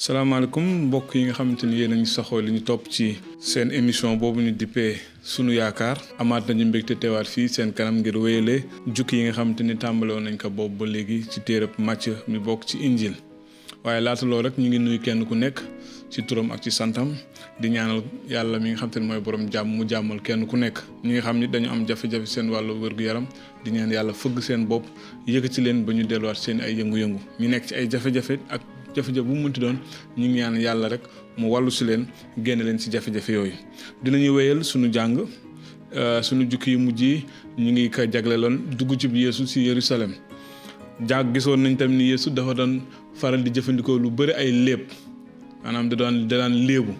salaamaaleykum mbokk yi nga xamante ni yéen a ngi saxoo li ñu topp ci seen émission boobu ñu dippee sunu yaakaar amaat nañu mbégte teewaat fii seen kanam ngir wéyale jukki yi nga xamante ni tàmbale woon nañ ko boobu ba léegi ci téereb Màcc mi bokk ci injil waaye laata loolu rek ñu ngi nuyu kenn ku nekk ci turam ak ci santam di ñaanal yàlla mi nga xamante ni mooy borom jàmm mu jàmmal kenn ku nekk ñi nga xam ni dañu am jafe-jafe seen wàllu wér-gu-yaram di ñaan yàlla fëgg seen bopp yëkkati leen ba ñu delluwaat seen ay yëngu-yëngu ñu nekk ci ay jafe-jafe ak jafe-jafe bu mu mënti doon ñu ngi ñaan yàlla rek mu wàllu si leen génne leen si jafe-jafe yooyu dinañuy wéyal suñu jàng suñu jukki yu mujj yi ñu ngi ko jagleeloon dugg ci Yeesu si Yerusalem jàng gisoon nañ tamit ni Yeesu dafa doon faral di jëfandikoo lu bëri ay léeb maanaam da daan léebu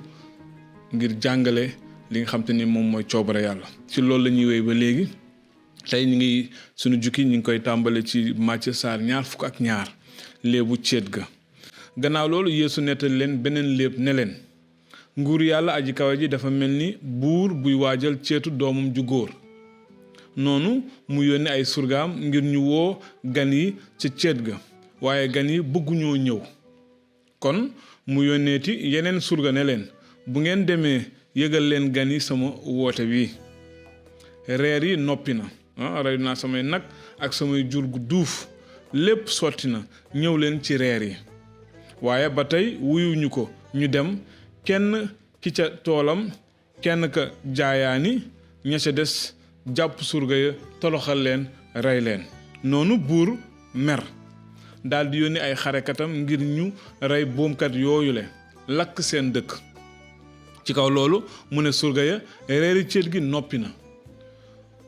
ngir jàngale li nga xam te ni moom mooy coobare yàlla ci loolu la ñuy wéy ba léegi tey ñu ngi suñu jukki ñu ngi koy tàmbale ci Màcc saar 22 léebu céet ga gannaaw loolu Yeesu nettali leen beneen léeb ne leen nguur yàlla aji kawe ji dafa mel ni buur buy waajal ceetu doomam ju góor noonu mu yónni ay surgaam ngir ñu woo gan yi ca ceet ga waaye gan yi bëgguñoo ñëw kon mu yónneeti yeneen surga ne leen bu ngeen demee yëgal leen gan yi sama woote bi reer yi noppi na rey naa samay nag ak samay jur gu duuf lépp sotti na ñëw leen ci reer yi waaye ba tey wuyuñu ko ñu dem kenn ki ca toolam kenn ka jaayaani ña ca des jàpp surga ya toloxal leen rey leen noonu buur mer daldi yónni ay xarekatam ngir ñu rey boomkat yooyule lakk seen dëkk ci kaw loolu mu ne surga ya reeri céet gi noppi na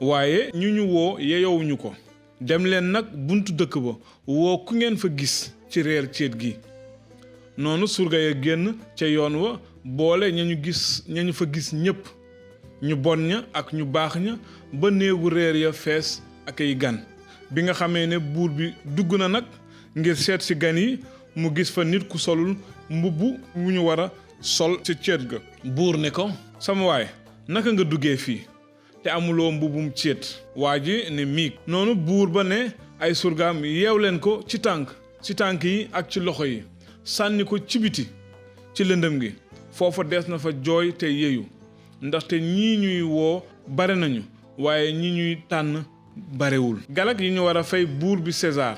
waaye ñu woo yeyowuñu ko dem leen nag buntu dëkk ba woo ku ngeen fa gis ci reer céet gi noonu surga ya génn ca yoon wa boole ñañu fa gis ñépp ñu bon ña ak ñu baax ña ba néegu reer ya fees ak ay gan bi nga xamee ne buur bi dugg na nag ngir seet ci gan yi mu gis fa nit ku solul mbubb wu ñu war a sol ci céet ga buur ne ko sama waay naka nga duggee fii te amuloo mbubbum céet waa ji ne miig noonu buur ba ne ay surgaam yeew leen ko ci tànk yi ak ci loxo yi sànni ko ci biti ci lëndëm gi foofa des na fa jooy te yeeyu ndaxte ñii ñuy woo bare nañu waaye ñi ñuy tànn barewul galak yi ñu war a fay buur bi César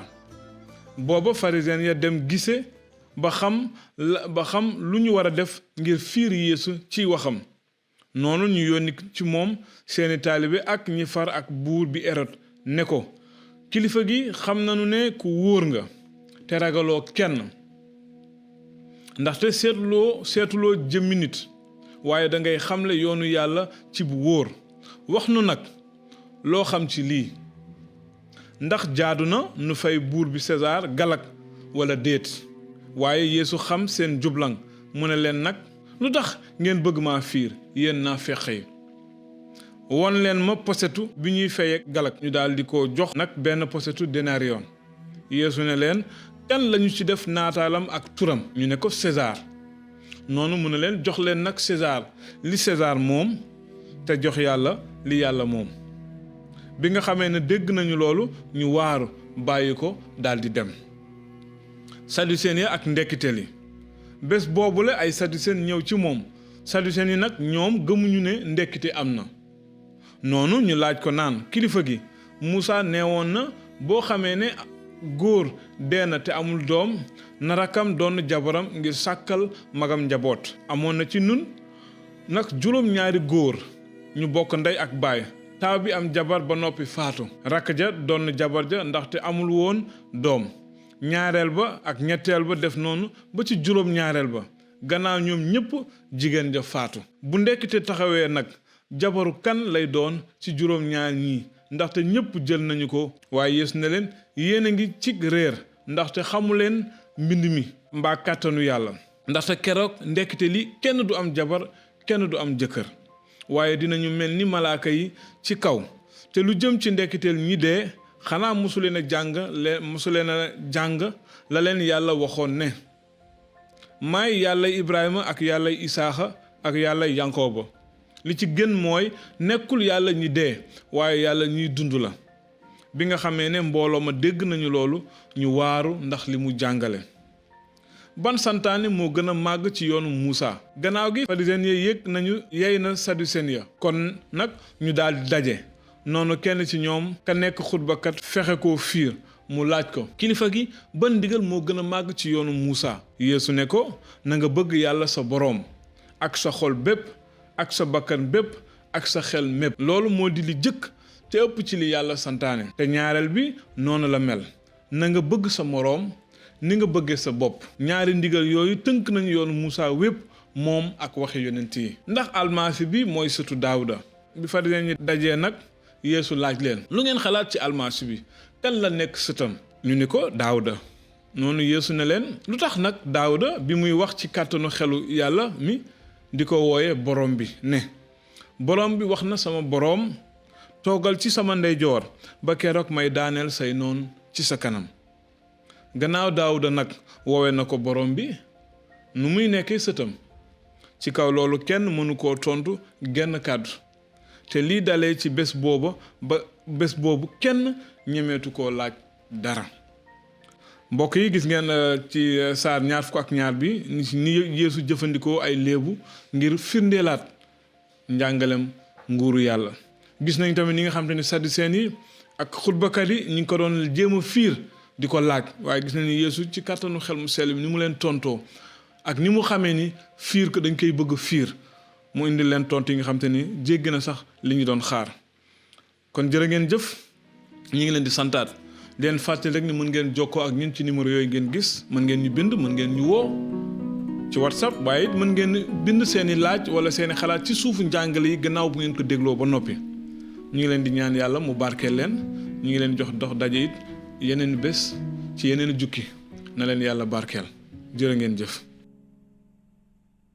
booba pharisien ya dem gise ba xam lu ñu war a def ngir fiir Yeesu ci waxam noonu ñu yónni ci moom seeni taalibe ak ñi far ak buur bi Hérode ne ko kilifa gi xam nañu ne ku wóor nga te ragaloo kenn ndaxte seetuloo jëmmi nit waaye da ngay xamle yoonu yàlla ci bu wóor wax nu nag loo xam ci lii ndax jaadu na nu fay buur bi César galak wala déet waaye Yeesu xam seen jublang mu ne leen nag lu tax ngeen bëgg maa fiir yéen naa fexe won leen ma posetu bi ñuy fayee galak ñu daal di ko jox nag benn posetu denariyon Yeesu ne leen kan lañu ci def naataalam ak turam ñu ne ko César noonu mu ne leen jox leen nag César li César moom te jox yàlla li yàlla moom bi nga xamee ne dégg nañu loolu ñu waaru bàyyi ko daldi dem saducéen ya ak ndekkiteel yi bés boobule ay saducéen ñëw ci moom saducéen yi nag ñoom gëmuñu ne ndekkite am na noonu ñu laaj ko naan kilifa gi Muusaa neewoon na boo xamee ne góor dee na te amul doom na rakkam doon jabaram ngir sàkkal magam njaboot amoon na ci nun nag juróom-ñaari góor ñu bokk ndey ak baay taaw bi am jabar ba noppi faatu rakk ja doon jabar ja ndaxte amul woon doom ñaareel ba ak ñetteel ba def noonu ba ci juróom-ñaareel ba gannaaw ñoom ñépp jigéen ja faatu bu ndekkite taxawee nag jabaru kan lay doon ci juróom-ñaar ñii ndaxte ñépp jël nañu ko waaye Yeesu ne leen yéen a ngi ci réer ndaxte xamuleen mbind mi mbaa kàttanu yàlla ndaxte keroog ndekkite li kenn du am jabar kenn du am jëkkër waaye dinañu mel ni malaaka yi ci kaw te lu jëm ci ndekkiteel ñi dee xanaa mosuleen a jàng la leen yàlla waxoon ne maay yàlla Ibrahima ak yàlla Isaaxa ak yàlla Yankooba li ci gën mooy nekkul yàlla ñi dee waaye yàlla ñiy dund la bi nga xamee ne mbooloo ma dégg nañu loolu ñu waaru ndax li mu jàngale ban santaane moo gën a màgg ci yoonu Muusa. gannaaw gi pharisien yi yëg nañu yey na saducéen ya kon nag ñu daal di daje noonu kenn ci ñoom ka nekk xutbakat fexe koo fiir mu laaj ko kilifa gi ban ndigal moo gën a màgg ci yoonu Muusa. Yeesu ne ko na nga bëgg yàlla sa boroom ak sa xol bépp ak sa bakkan bépp ak sa xel mépp loolu moo di li jëkk te ëpp ci li yàlla santaane te ñaareel bi noonu la mel na nga bëgg sa moroom ni nga bëggee sa bopp. ñaari ndigal yooyu tënk nañu yoonu Muusa wépp moom ak waxi yonent yi. ndax almasi bi mooy sëtu Daawuda. bi farisiyen yi dajee nag Yeesu laaj leen lu ngeen xalaat ci almasi bi kan la nekk sëtam ñu ni ko Daawuda. noonu Yeesu ne leen lu tax nag Daawuda bi muy wax ci kàttanu xelu yàlla mi di ko wooye borom bi ne borom bi wax na sama boroom toogal ci sama ndeyjoor ba keroog may daaneel say noon ci sa kanam. gannaaw Daawuda nag woowe na ko borom bi nu muy nekkee sëtam ci kaw loolu kenn mënu koo tontu genn kàddu te lii dalee ci bés booba ba bés boobu kenn ñemeetu koo laaj dara. mbokk yi gis ngeen ci saar 22 bi ni Yeesu jëfandikoo ay léebu ngir firndeelaat njàngalem nguuru yàlla. gis nañ tamit ni nga xam te ne saducéen yi ak xutbakat yi ñu ngi ko doon jéem a fiir di ko laaj waaye gis nañ ni Yeesu ci kàttanu xel mu sell bi ni mu leen tontoo ak ni mu xamee ni fiir ko dañ koy bëgg fiir mu indi leen tontu yi nga xam te ni jéggi na sax li ñu doon xaar. kon jërë ngeen jëf ñu ngi leen di santaat di leen fàttali rek ni mën ngeen jokkoo ak ñun ci numéro yooyu ngeen gis mën ngeen ñu bind mën ngeen ñu woo ci WhatsApp waaye it mën ngeen bind seeni laaj wala seeni xalaat ci suufu njàngale yi gannaaw bu ngeen ko dégloo ba noppi. ñu ngi leen di ñaan yàlla mu barkeel leen ñu ngi leen jox dox daje it yeneen bés ci yeneen jukki na leen yàlla barkeel jërë ngeen jëf.